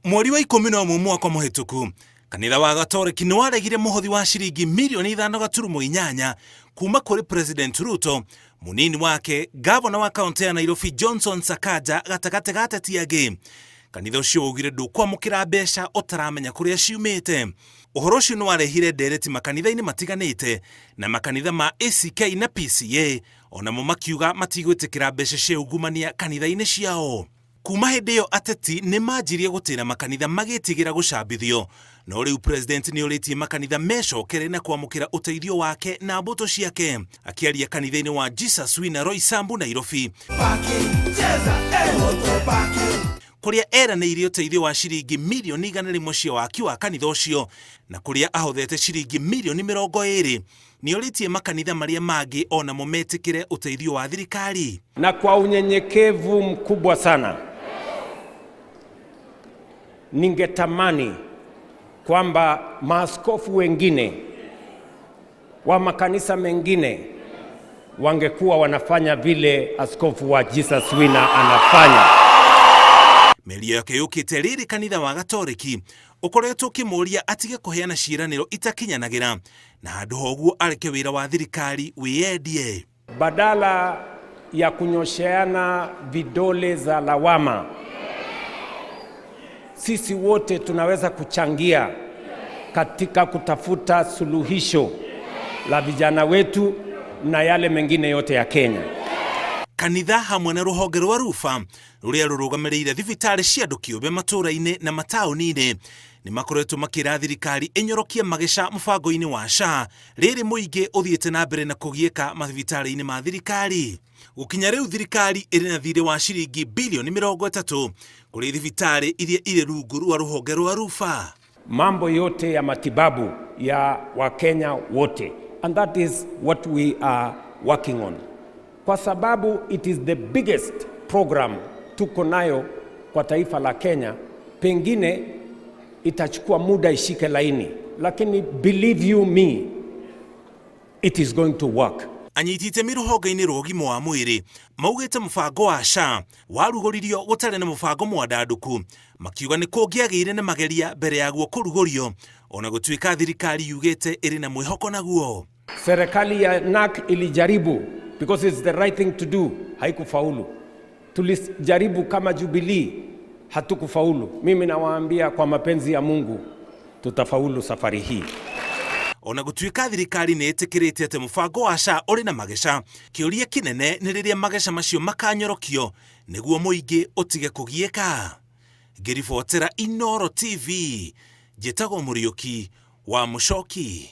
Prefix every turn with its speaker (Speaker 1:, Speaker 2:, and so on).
Speaker 1: Mweri wa 11 mwaka mũhĩtũku, kanitha wa Gatoreki nĩ waregire mũhothi wa ciringi mirioni 5.8 kuma kũrĩ President Ruto, mũnini wake, gavana wa kaũntĩ ya Nairobi Johnson Sakaja gatagatĩ ga ateti angĩ. Kanitha ũcio waugire ndũkwamũkĩra mbeca ũtaramenya kũrĩa ciumĩte. Ũhoro ũcio nĩ warehire ndereti makanitha-inĩ matiganĩte na makanitha ma ACK na PCA onamo makiuga matigwĩtĩkĩra mbeca cia ungumania kanitha-inĩ ciao. Kuma hĩndĩ ĩyo ateti nĩ manjirie gũtĩra makanitha magĩtigĩra gũcambithio. No rĩu president nĩ orĩtie makanitha mecokere na kwamũkĩra ũteithio wake na mbũtũ ciake. Akĩaria kanitha-inĩ wa Jesus Winner Roysambu Nairobi, kũrĩa eranĩire ũteithio wa ciringi mirioni 100 cia waki wa kanitha ũcio na kũrĩa ahothete ciringi mirioni 20, nĩorĩtie makanitha marĩa mangĩ onamo metĩkĩre ũteithio wa thirikari.
Speaker 2: Na kwa unyenyekevu mkubwa sana ningetamani kwamba maaskofu wengine wa makanisa mengine wangekuwa wanafanya vile askofu wa Jesus Winner anafanya.
Speaker 1: Mĩario yake yũkĩte rĩrĩ kanitha wa Gatoreki ũkoretwo ũkĩmũria atige kũheana ciĩranĩro itakinyanagĩra na handũ ha ũguo areke wĩra wa thirikari wĩyendie.
Speaker 2: Badala ya kunyosheana vidole za lawama, sisi wote tunaweza kuchangia katika kutafuta suluhisho la vijana wetu na yale mengine yote ya Kenya.
Speaker 1: Kanitha hamwe na rũhonge rwa Rufa rũrĩa rũrũgamĩrĩire thibitarĩ cia andũ kĩũmbe matũũra-inĩ na mataũni-inĩ nĩ makoretwo makĩra thirikari ĩnyorokie mageca mũbango-inĩ wa SHA rĩrĩ mũingĩ ũthiĩte na mbere na kũgiĩka mathibitarĩ-inĩ ma thirikari. Gũkinya rĩu thirikari ĩrĩ na thirĩ wa ciringi bilioni 30 kũrĩ thibitarĩ iria irĩ rungu rwa rũhonge rwa Rufa.
Speaker 2: Mambo yote ya matibabu ya Wakenya wote, and that is what we are working on, kwa sababu it is the biggest program tuko nayo kwa taifa la Kenya. Pengine itachukua muda ishike laini, lakini believe you me, it is going to work.
Speaker 1: Anyiti itemi rũhonge-inĩ rwa ũgima wa mwĩrĩ maugĩte mũbango wa SHA warugũririo gũtarĩ na mũbango mwandandũku, makiuga nĩ kũngĩagĩire na mageria mbere yaguo kũrugũrio, ona gũtuĩka thirikari yugĩte ĩrĩ na mwĩhoko naguo.
Speaker 2: Serikali ya NARC ilijaribu because it's the right thing to do, haikufaulu. Tulijaribu kama Jubilee, hatukufaulu. Mimi nawaambia kwa mapenzi ya Mungu tutafaulu safari hii.
Speaker 1: Ona gũtuĩka thirikari nĩ ĩtĩkĩrĩte atĩ mũbango wa SHA ũrĩ na mageca, kĩũria kĩnene nĩ rĩrĩa mageca macio makanyorokio nĩguo mũingĩ ũtige kũgiĩka. Ngĩribotera Inooro TV, njĩtagwo Mũriũki wa Mũcoki.